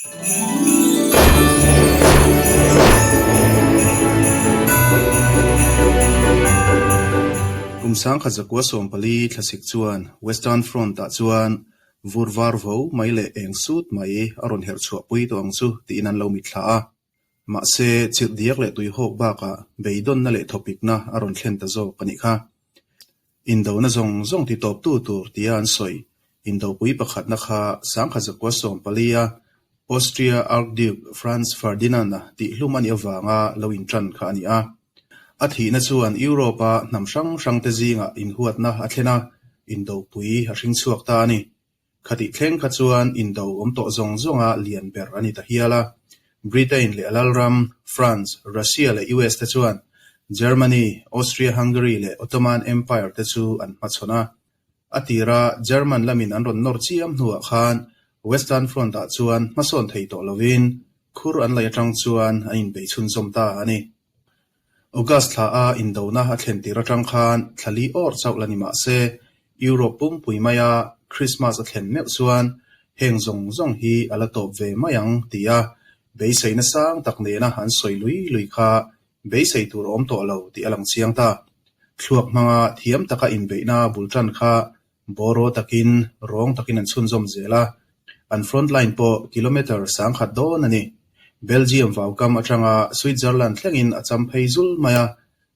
Kum 1914 thlasik chuan Western Front-ah chuan vur var vo mai leh eng sut mai a rawn herh chhuahpui tawh ang chu tiin an lo mitthla a. Mahse, chirh diak leh tuihawk bakah beidawnna leh thawpikna a rawn thlen ta zawk a nih kha. Indona zawng zawng titawptu tur tia an sawi indopui pakhatna kha 1914 a Austria Archduke Franz Ferdinand-a tihhlum a nih avanga lo inṭan kha a ni a. A thihna chuan Europe-a hnam hrang hrangte zingah inhuatna a thlen a, indopui a hring chhuak ta a ni. Khatih thleng kha chuan indo awm tawh zawng zawnga lian ber a ni ta hial a. Britain leh a lalram, France, Russia leh US te chuan Germany, Austria-Hungary leh Ottoman Empire te chu an hmachhawn a. A tira German lamin an rawn nawr chiam hnuah khan Western Front-ah chuan hmasawn thei tawh lovin khur an laih atang chuan an inbei chhunzawm ta a ni. August thla a indona a thlen tir atang khan thla li awr chauh la ni mah se, Europe pumpui maia Christmas a thlen meuh chuan heng zawng zawng hi a la tawp ve mai ang tia beiseina sang tak nena an sawi lui lui kha beisei tur a awm tawh lo tih a lang chiang ta. Thluak hmanga thiam taka inbeihna bul tan kha Bawraw takin, rawng takin an chhunzawm zel a, an front line pawh kilometre 1000 dawn a ni. Belgium vaukam atanga Switzerland thlengin a cham phei zul mai a,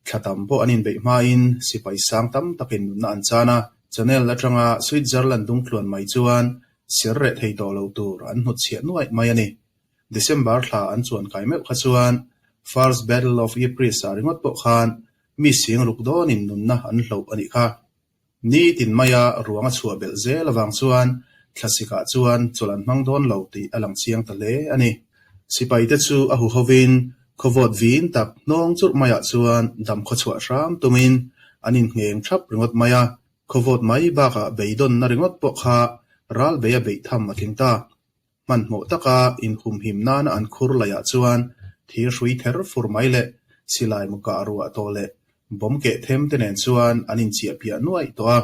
thla tam pawh an inbeih hmain sipai sang tam takin nunna an chan a, Channel atanga Switzerland dungtluan mai chuan sir reh thei tawh lo tur an hnutchhiah nuaih mai a ni. December thla an chuan kai meuh kha chuan First Battle of Ypres ah ringawt pawh khan mi sing ruk dawnin nunna an hloh a nih kha. Ni tin maia ruang a chhuah belh zel avang chuan thlasikah chuan chawlh an hmang dawn lo tih a lang chiang ta hle a ni. Sipaite chu a huhovin khawvawt vin tak hnawng churh maiah chuan dam khawchhuah hram tumin an inngheng thap ringawt mai a, khawvawt mai bakah beidawnna ringawt pawh kha ral beia beih tham a tling ta. Hmanhmawh taka inhumhim nana an khur laiah chuan thir hrui ther fur mai leh silai mu kah ruah tawh leh bomb keh them te nen chuan an inchiah piah nuaih tawh a.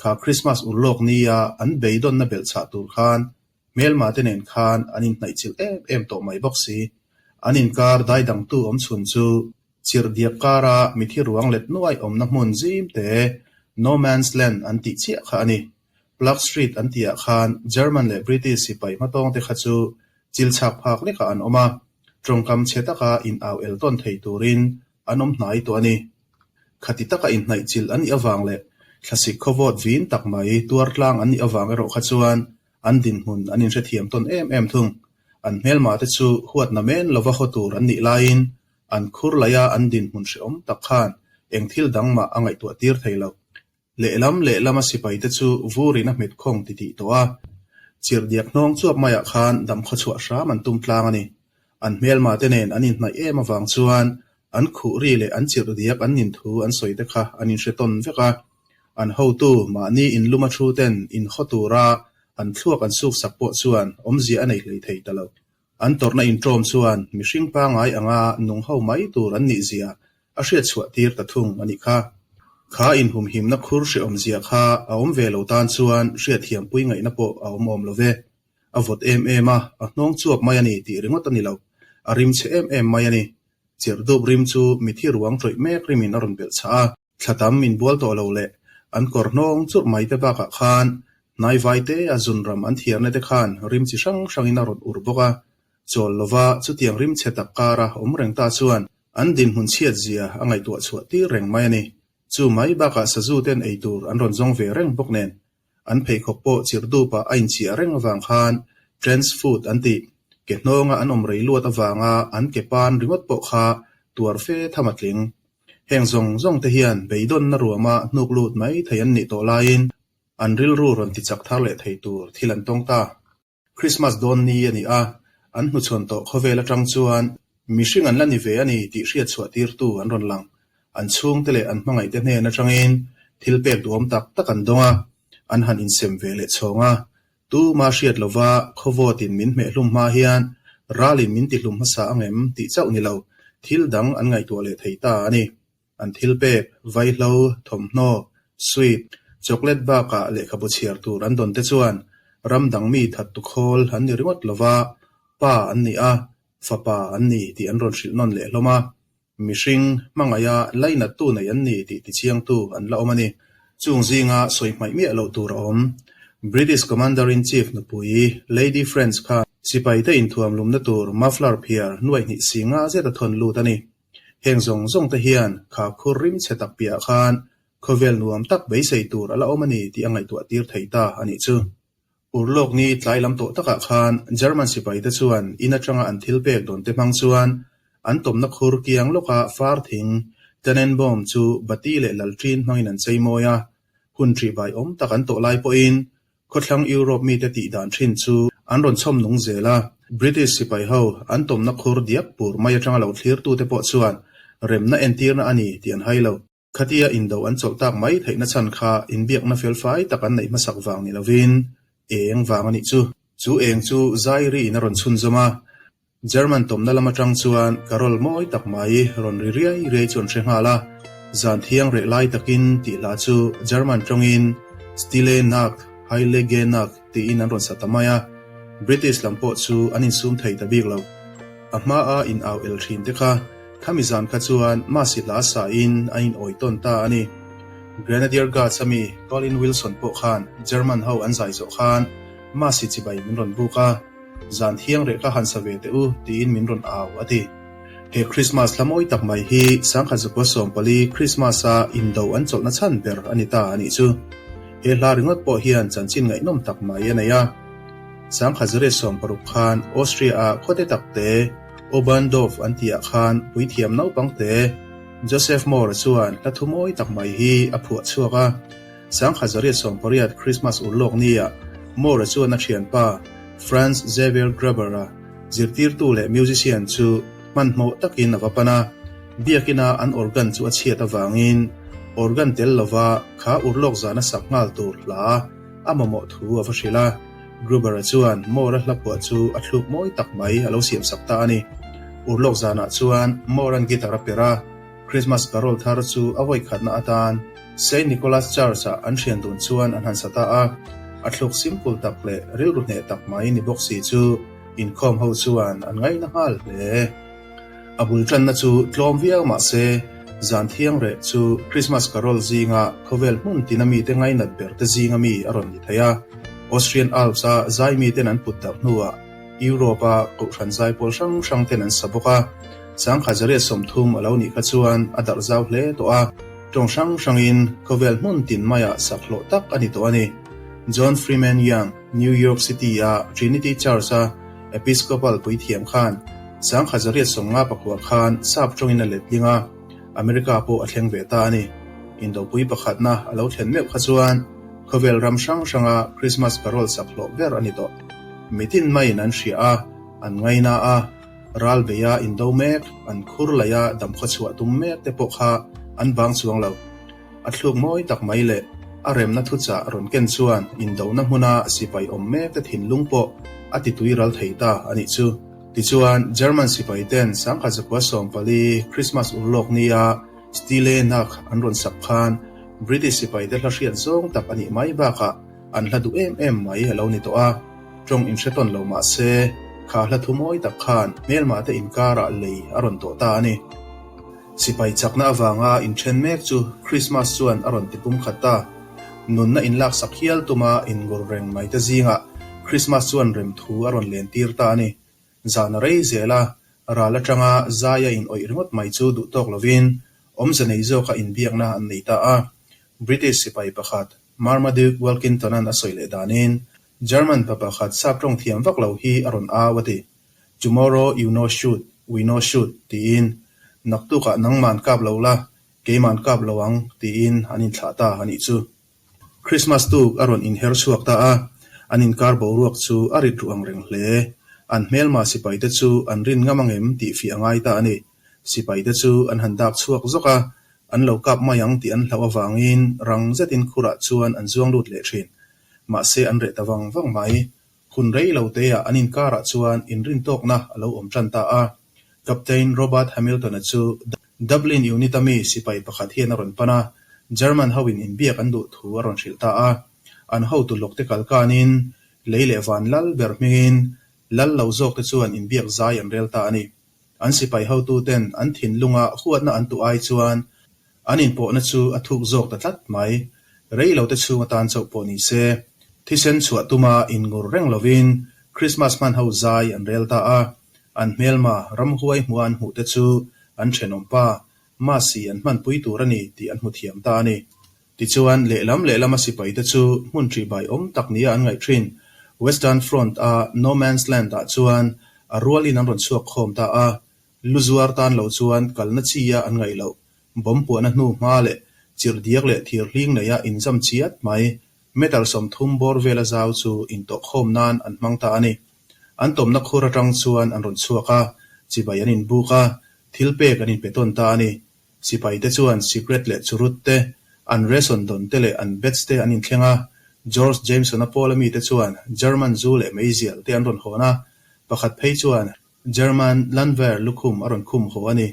Kha Krismas urlawk nia an beidawnna belh chhah tur khan hmelma te nen khan an inhnaihchilh em em tawh mai bawk si. An inkar daidangtu awmchhun chu Chirh diak kara mithi ruang let nuaih awmna hmun zim te No Man's Land an tih chiah kha a ni. Plug Street an tihah khan German leh British sipai hmatawng te kha chu chil chhak phak lekah an awm a, tawngkam chhe taka in au el tawn thei turin an awm hnai tawh a ni. Khati taka inhnaih chilh an nih avang leh thlasik khawvawt vin tak mai tuar tlang an nih avang erawh kha chuan an dinhmun an inhrethiam tawn em em thung. An hmelma te chu huatna men lova haw tur an nih laiin an khur laia an dinhmun hrehawm tak khan eng thil dang mah a ngaihtuah tir thei lo. Lehlam lehlama sipaite chu vurin a hmet khawng titih tawh a, chirhdiak hnawng chuap maiah khan dam khawchhuah hram an tum tlang a ni. An hmelma te nen an inhnaih em avang chuan an khuh ri leh an chirhdiak an nin thu an sawi te kha an inhre tawn vek a. An hotu mahni inluma thu ten inhaw tura an thluak an suksak pawh chuan awmzia a nei hlei thei ta lo. An tawrhna inṭawm chuan mihring pangai anga nung ho mai tur an nih zia a hriat chhuah tir ta thung a nih kha. Kha inhumhimna khur hrehawm zia kha a awm ve lo tan chuan hriatthiampui ngaihna pawh a awm awm lo ve. A vawt em em a, a hnawng chuap mai a ni tih ringawt a ni lo. A rim chhe em em mai a ni. Chirhdup rim chu mithi ruang ṭawih mek rimin a rawn belh chhah a. Thla tam min bual tawh lo leh an kawr hnawng churh mai te bakah khan hnaivai te a zunram an thiarna te khan rim chi hrang hrangin a rawn ur bawk a. Chawl lova chutiang rim chhe tak kara awm reng ta chuan an dinhmun chhiat zia a ngaihtuah chhuah tir reng mai a ni. Chu mai bakah sazu ten ei tur an rawn zawng ve reng bawk nen an pheikhawk pawh chirhdupa a inchiah reng avang khan trans foot an tih ke hnawnga an awm rei luat avanga an ke pan ringawt pawh kha tuar fe tham a tling. Heng zawng zawng te hian beidawnna ruama hnuk lut mai thei an nih tawh laiin an rilru rawn ti chak thar leh thei tur thil an tawng ta. Krismas dawn ni a ni a, an hnuchhawn tawh khawvel atang chuan mihring an la ni ve a ni tih hriat chhuah tirtu an rawn lang. An chhungte leh an hmangaihte hnen atangin thil pek duhawm tak tak an dawng a, an han insem ve leh chhawng a. Tuma hriat lova khawvawtin min hmehhlum hma hian ralin min tihlum hmasa ang em tih chauh ni lo, thil dang an ngaihtuah leh thei ta a ni. An thil pek, vaihlo, thawmhnaw, sweet, chocolate bakah lehkhabu chhiar tur an dawn te chuan ram dang mi that tu khawl an ni ringawt lova. Pa an ni a, Fapa an ni tih an rawn hrilh nawn leh hlawm a. Mihring hmangaiha lainattu nei an ni tih tichiangtu an la awm a ni. Chung zinga sawi hmaih miah loh tur a awm. British Commander-in-Chief nupui Lady French khan sipaite inthuamlumna tur muffler phiar nuaihnih si nga zet a thawn lut a ni. Heng zawng zawng te hian kha khur rim chhe tak piahah khan khawvel nuam tak beisei tur a la awm a ni tih a ngaihtuah tir thei ta a nih chu. Urlawk ni tlai lam tawh takah khan German sipaite chuan in atanga an thil pek dawn te hmang chuan an tawmna khur kiang lawka far thing Tannenbaum chu bati leh lalṭin hmangin an chei mawi a. Hun ṭihbai awm tak an tawh lai pawhin khawthlang Europe mite tih dan ṭhin chu an rawn chhawm nung zel a. British sipai ho an tawmna khur diak pur mai atanga lo thlirtute pawh chuan remna entirna a ni tih an hai lo. Khatia indo an chawlh tak mai theihna chhan kha inbiakna felfai tak an neih hmasak vang ni lovin eng vang a nih chu. Chu eng chu Zairi in a rawn chhunzawm a, German tawmna lam atang chuan carol mawi tak mai rawn ri riai riai chu an hre nghal a, Zan thiang reh lai takin tih hla chu German tawngin Stille Nacht, Heilige Nacht tiin an rawn sa ta mai a, British lam pawh chu an insum thei ta bik lo. A hmaa in au el thin te kha Khami zan kha chuan Masi hla sain a inawi tawn ta a ni. Grenadier Guards a mi Colin Wilson pawh khan German ho an zai zawh khan Masi chibai min rawn buk a, Zan thiang reh kha han sa ve teh u tiin min rawn au a ti. He Krismas hla mawi tak mai hi sangkhat zakua 14 Krismas-a indo an chawlhna chhan ber a ni ta a nih chu. He hla ringawt pawh hian chanchin ngaihnawm tak mai a nei a. Sangkhat zariat 60 khan Austria-a khawte takte Oberndorf an tihah khan puithiam naupang te Joseph Mohr-a chuan hla thu mawi tak mai hi a phuah chhuak a. Sangkhat zariat 18 Christmas urlawk niah Mohr-a chuan a thianpa Franz Xavier Gruber-a zirtirtu leh musician chu hmanhmawh takin a va pan a. Biakina an organ chu a chhiat avangin organ tel lova kha urlawk zana sak nghal tur hla a mamawh thu a va hrilh a. Gruber-a chuan Moore-a hla phuah chu a thluk mawi tak mai a lo siamsak ta a ni. Urlawk zanah chuan Moore-a'n guitar a perh a, Christmas carol thar chu a vawikhatna atan Saint Nicholas Church-ah an thian dun chuan an han sa ta a. A thluk simple tak leh rilru hneh tak mai ni bawk si chu inkhawm ho chuan an ngaina nghal hle. A bul tanna chu tlawm viau mah se, zan thiang reh chu Christmas carol zinga khawvel hmun tina mite ngainat ber te zinga mi a rawn ni thei a. Austrian Alps-a zai miten an put darh hnuah Europe-a kohhran zaipawl hrang hrang ten an sa bawk a. Sangkhat zariat 30 a lo nih kha chuan a darh zau hle tawh a. Tawng hrang hrangin khawvel hmun tin maiah sak hlawh tak a ni tawh a ni. John Freeman Young, New York City-a Trinity Church-a Episcopal puithiam khan sangkhat zariat 59 khan sap tawngin a letling a, America pawh a thleng ve ta a ni. Indopui pakhatna a lo thlen meuh kha chuan khawvel ram hrang hranga Christmas carol sak hlawh ber a ni tawh. Mitin maiin an hria a, an ngaina a, ral beia indo mek, an khur laia damkhaw chhuah tum mek te pawh kha an bang chuang lo. A thluk mawi tak mai leh a remna thuchah rawn ken chuan indona hmuna sipai awm mek te thinlung pawh a ti tui ral thei ta a nih chu. Tichuan, German sipai ten sangkhat zakua 14 Christmas urlawk nia Stille Nacht an rawn sak khan British sipai te hla hriat zawng tak a nih mai bakah an hla duh em em mai a lo ni tawh a. Tawng inhre tawn lo mah se, kha hla thu mawi tak khan hmelmah te inkarah lei a rawn tawh ta a ni. Sipai chakna avanga inthen mek chu Krismas chuan a rawn ti pum khat ta. Nunna inlaksak hial tuma inngur reng mai te zingah Krismas chuan remthu a rawn len tir ta a ni. Zan a rei zel a, ral atanga zaia in awih ringawt mai chu duh tawk lovin awmze nei zawka inbiakna an nei ta a. British sipai pakhat Marmaduke Welkinton-a'n a sawi leh danin German pa pakhat sap tawng thiam vak lo hi a rawn au a ti. Tomorrow you no shoot, we no shoot, tiin, Naktukah nangman kap lo la, keiman kap lo ang, tiin an inthlah ta a nih chu. Christmas tuk a rawn inher chhuak ta a, an inkar boruak chu a rit ruh ang reng hle. An hmelma sipaite chu an rin ngam angem tih fiah a ngai ta a ni. Sipaite chu an han dak chhuak zawk a, an lo kap mai ang tih an hlauh avangin rang zetin khurah chuan an zuang lut leh thin. Mahse an reh ta vang vang mai. Hun rei lo teah an inkarah chuan inrintawkna a lo awm tan ta a. Captain Robert Hamilton-a chu Dublin unit-a mi sipai pakhat hian a rawn pan a, German hoin inbiak an duh thu a rawn hrilh ta a. An hotu lawkte kalkanin lei leh van lal ber hmingin. Lal lo zawkte chuan inbiak zai an rel ta a ni. An sipai hotuten an thinlunga huatna an tuh ai chuan an inpawhna chu a thuk zawk ta tlat mai. Rei lote chhung atan chauh pawh ni se, thisen chhuah tuma inngur reng lovin Krismas hman ho zai an rel ta a. An hmelma ramhuai hmua an hmuhte chu an thenawmpa Masi an hmanpui tur a ni tih an hmu thiam ta a ni. Tichuan, lehlam lehlama sipaite chu hmun ṭihbai awm tak nia an ngaih ṭhin. Western Front-a No Man's Land-ah chuan a rualin an rawn chhuak khawm ta a, lu zuar tan lo chuan kalna chia an ngaih loh. Bomb puahna hnu hma leh chirhdiak leh thir hling neia inzam chiat mai, meter 30 bawr vela zau chu intawhkhawm nan an hmang ta a ni. An tawmna khur aṭang chuan an rawn chhuak a, chibai an inbuk a, thil pek an inpe tawn ta a ni. Sipaite chuan sikret leh churut te, an ration dawn te leh an bets te an inthleng a. George Jameson-a pawla mite chuan German zu leh meizial te an rawn hawn a, pakhat phei chuan German Landwehr lukhum a rawn khum haw a ni.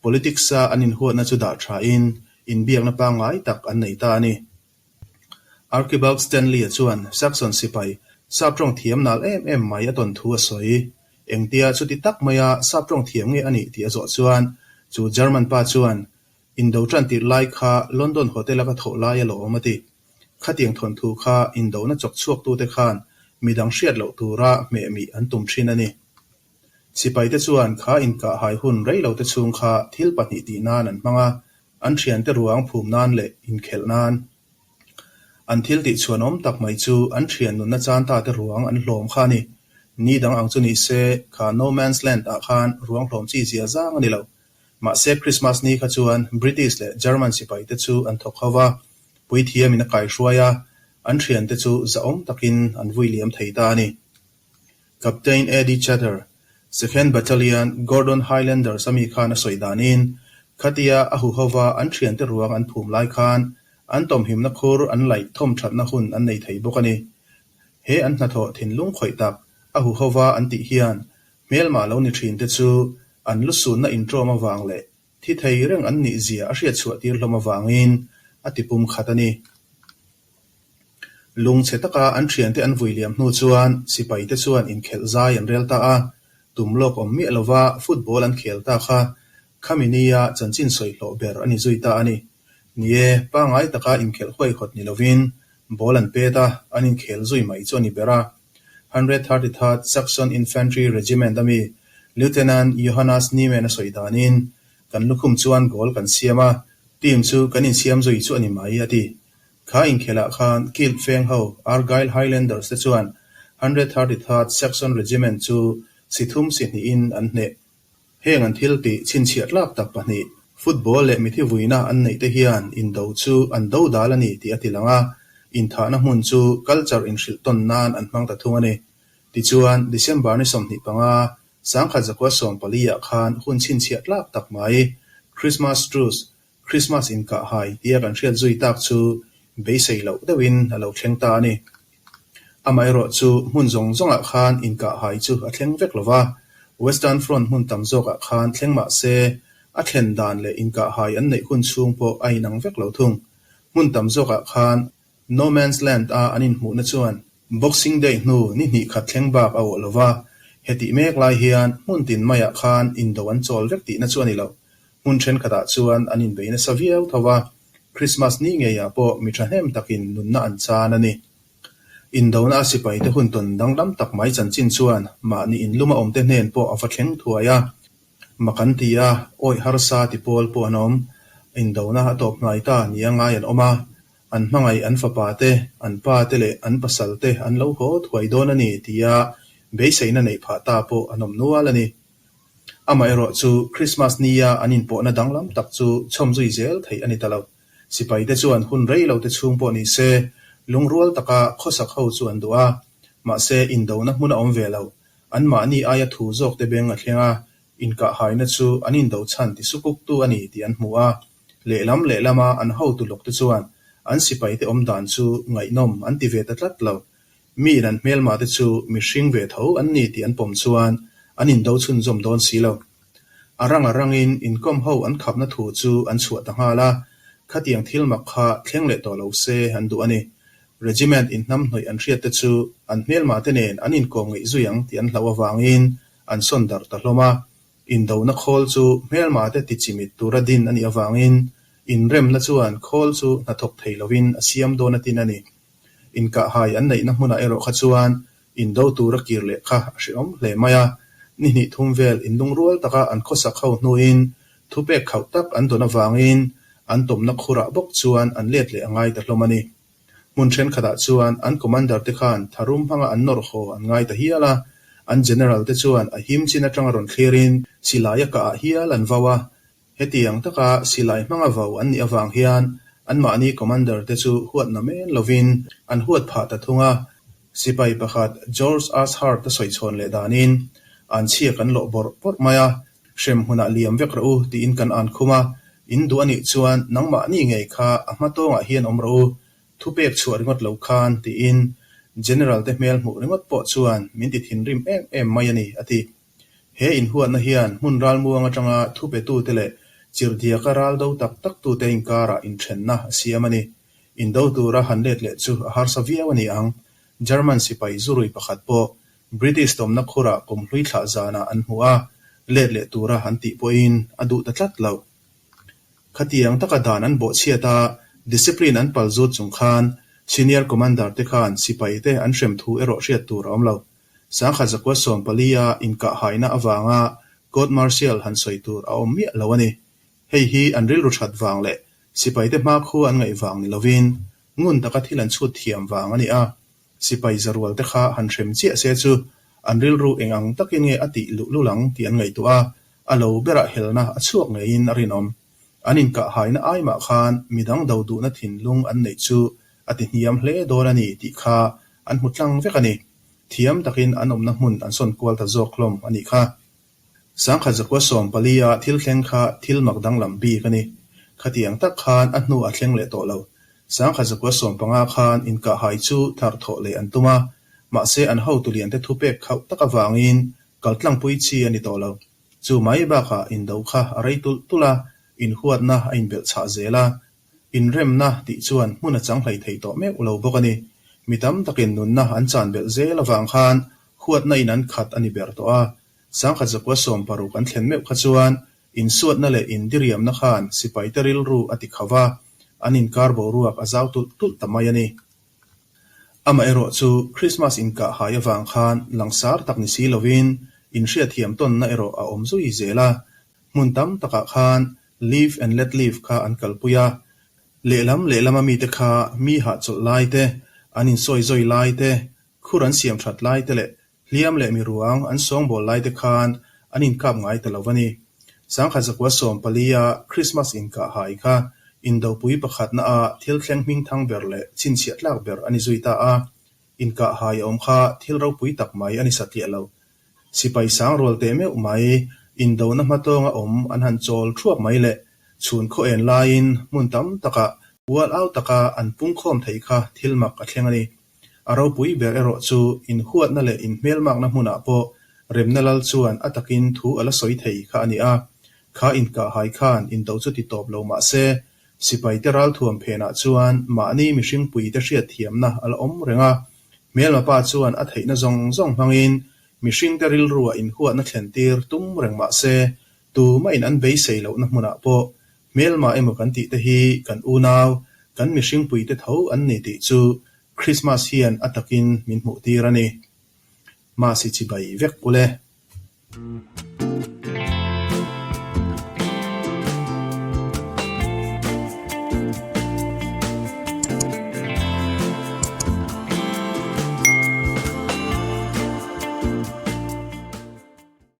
Politics-a an inhuatna chu dah thain inbiakna pangngai tak an nei ta a ni. Archibald Stanley-a chuan Saxon sipai sap tawng thiam nal em em mai a tawn thu a sawi. Engtia chuti tak maia sap tawng thiam nge a nih tih a zawh chuan chu German pa chuan, Indo tan tirh lai kha London Hotel-a ka thawh lai a lawm a ti. Khatiang thawnthu kha indona chawk chhuaktute khan midang hriat loh tura hmehmih an tum thin a ni. Sipaite chuan kha inkahhai hun reilote chhung kha thil pahnih tih nan an hmang a, an thiante ruang phum nan leh inkhelh nan. An thil tih chhuan awm tak mai chu an thian nunna chan ta te ruang an hlawm kha a ni. Ni dang ang chu ni se, kha No Man's Land ah khan ruang hlawm chi zia zang a ni lo. Mahse Christmas ni kha chuan British leh German sipaite chu an thawk ho va, puithiamin a kaihruai a, an thiante chu zahawm takin an vui liam thei ta a ni. Captain Eddie Chater, Second Battalion, Gordon Highlanders a mi khan a sawi danin, khatia a huhova an thiante ruang an phum lai khan an tawmhimna khur an laih thawm thatna hun an nei thei bawk a ni. He an hnathawh thinlung khawih tak a huhova an tih hian hmelmah lo ni thinte chu an lusunna inṭawm avang leh thi thei reng an nih zia a hriatchhuah tir hlawm avangin a ti pum khat a ni. Lungchhe taka an thiante an vui liam hnu chuan sipaite chuan inkhelh zai an rel ta a, tum lawk awm miah lova football an khel ta kha khami nia chanchin sawi hlawh ber a ni zui ta a ni. Ni e, pangngai taka inkhelh huaihawt ni lovin ball an pet a, an inkhel zui mai chu a ni ber a. 133rd Saxon Infantry Regiment a mi Lieutenant Johannes Niemann a sawi danin, Kan lukhum chuan goal kan siam a, team chu kan insiam zui chu a ni mai, a ti. Kha inkhelh khan Kilt feng ho Argyll Highlanders te chuan 133rd Saxon Regiment chu si thum si hnihin an hneh. Heng an thil tih chhinchhiah tlak tak pahnih, football leh mithi vuina an neih te hian indo chu an do dal a ni tih a ti lang a, inthahna hmun chu culture inhrilh tawn nan an hmang ta thung a ni. Tichuan, December ni 25, 1914 ah khan hun chhinchhiah tlak tak mai, Christmas Truce, Christmas inkahhai tia kan hriat zui tak chu beisei loh deuhin a lo thleng ta a ni. Amaherawh chu hmun zawng zawngah khan inkahhai chu a thleng vek lo va, Western Front hmun tam zawkah khan thleng mah se a thlen dan leh inkahhai an neih hun chhung pawh a inang vek lo thung. Hmun tam zawkah khan No Man's Land a an inhmuhna chuan Boxing Day hnu ni hnih khat thleng bak a awh lo va, hetih mek lai hian hmun tin maiah khan indo an chawl vek tihna chu a ni lo. Hmun thenkhatah chuan an inbei nasa viau tho a, Krismas ni ngeiah pawh mi thahnem takin nunna an chan a ni. Indona a sipaite hun tawn danglam tak mai chanchin chuan mahni inluma awmte hnen pawh a va thleng thuai a. Mak an ti a, awih harsa ti pawl pawh an awm. Indona a tawp hnai ta nia ngai an awm a, an hmangaih an fapa te, an pa te leh an pasal te an lo haw thuai dawn a ni tia beiseina neih phah ta pawh an awm nual a ni. Amaherawh chu Krismas nia an inpawhna danglam tak chu chhawm zui zel theih a ni ta lo. Sipaite chuan hun rei lo te chhung pawh ni se, lungrual taka khawsak ho chu an duh a. Mahse, indona hmun a awm ve lo. Anmahni aia thu zawk te beng a thleng a, inkahhaina chu an indo chhan ti sukuktu a ni tih an hmu a. Lehlam lehlama an hotu lawk te chuan an sipaite awm dan chu ngaihnawm an ti ve ta tlat lo. Miin an hmelmah te chu mihring ve tho an ni tih an pawm chuan an indo chhunzawm dawn si lo. A rang a rangin inkawm ho an khapna thu chu an chhuah ta nghal a, khatiang thil mak kha thleng leh tawh lo se an duh a ni. Regiment inhnamhnawih an hriat te chu an hmelma te nen an inkawm ngeih zui ang tih an hlauh avangin an sawn darh ta hlawm a. Indona khawl chu hmelma te tichimit tura din a nih avangin inremna chuan khawl chu hnathawk thei lovin a siam dawn a tin a ni. Inkahhai an neihna hmunah erawh kha chuan indo tura kir leh kha a hrehawm hle mai a. Ni hnih thum vel inlungrual taka an khawsak ho hnuin thupek khauh tak an dawn avangin an tawmna khurah bawk chuan an let leh a ngai ta hlawm a ni. Hmun thenkhatah chuan an commander te khan tharum hmanga an nawrh haw an ngai ta hial a, an general te chuan a him chin atanga rawn thlirin silai a kahah hial an vau a. Hetiang taka silai hmanga vau an nih avang hian anmahni commander te chu huatna men lovin an huat phah ta thung a. Sipai pakhat George Ashart a sawi chhawn leh danin an chhia kan lawh bawrh bawrh mai a, Hrem hmunah liam vek rawh u tiin kan an khum a, in duh a nih chuan nangmahni ngei kha a hma tawngah hian awm rawh u, thupek chhuah ringawt lo khan tiin General te hmel hmuh ringawt pawh chuan min ti thinrim em em mai a ni, a ti. He inhuatna hian hmun ralmuang atanga thupetute leh chirhdiaka ral do tak taktute inkarah inthenna a siam a ni. Indo tura han let leh chu a harsa viau a ni ang. German sipai zurui pakhat pawh British tawmna khurah kum hlui thlah zanah an hmu a, let leh tura an tih pawhin a duh ta tlat lo. Khatiang taka dan an bawhchhiat a, discipline an pal zut chung khan Senior Commander te khan sipai te an hrem thu erawh hriat tur a awm lo. Sangkhat zakua 14 a inkahhaina avanga Court Martial han sawi tur a awm miah lo a ni. Hei hi an rilru that vang leh sipai te hmakhua an ngaih vang ni lovin ngun taka thil an chhut thiam vang a ni a. Sipai zarual te kha han hrem chiah se chu an rilru eng ang takin nge a tih luh lul ang tih an ngaihtuah a, a lo berah helna a chhuak ngeiin a rinawm. An inkahhaina ai mah khan midang do duhna thinlung an neih chu a ti hniam hle dawn a ni tih kha an hmu tlang vek a ni. Thiam takin an awmna hmun an sawn kual ta zawk hlawm a nih kha. Sangkhat zakua 14 a thil thleng kha thil mak danglam bik a ni. Khatiang tak khan a hnu a thleng leh tawh lo. Sangkhat zakua 15 khan inkahhai chu thar thawh leh an tum a, mahse an hotu lian te thupek khauh tak avangin kaltlangpui chi a ni tawh lo. Chu mai bakah indo kha a rei tulh tulh a, inhuatna a inbelh chhah zel a. Inremna tih chuan hmun a chang hlei thei tawh meuh lo bawk a ni. Mi tam takin nunna an chan belh zel avang khan huatna in an khat a ni ber tawh a. Sangkhat zakua 60 an thlen meuh kha chuan insuatna leh indiriamna khan sipaite rilru a ti kho va, an inkar boruak a zau tulh tulh ta mai a ni. Amaherawh chu Krismas inkah hai avang khan langsar tak ni si lovin inhriatthiam tawnna erawh a awm zui zel a. Hmun tam takah khan Live and let live kha an kalpui a, lehlam lehlama mite kha mi hahchawlh lai te, an insawi zawi lai te, khur an siam that lai te leh hliam leh mi ruang an sawngbawl lai te khan an inkap ngai ta lo a ni. Sangkhat zakua 14 a Krismas inkah hai kha indopui pakhatna a thil thleng hmingthang ber leh chhinchhiah tlak ber a ni zui ta a, inkah hai a awm kha thil ropui tak mai a ni satliah lo. Sipai sang rual teh meuh mai, indona hmatawnga awm an han chawl thuap mai leh chhun khaw en laiin hmun tam takah ual au taka an pungkhawm thei kha thil mak a thleng a ni. A ropui ber erawh chu inhuatna leh inhmelmakna hmunah pawh remna lal chuan a takin thu a la sawi thei kha a ni a. Kha inkahhai khan indo chu ti tawp lo mah se, sipaite ralthuam phenah chuan mahni mihringpuite hriatthiamna a la awm reng a. Hmelma pa chuan a theihna zawng zawng hmangin mihringte rilruah inhuatna thlentir tum reng mah se, tumahin an beisei lohna hmunah pawh hmelma emaw kan tih te hi kan unau, kan mihringpuite tho an ni tih chu Krismas hian a takin min hmuhtir a ni. Masi chibai vek ule.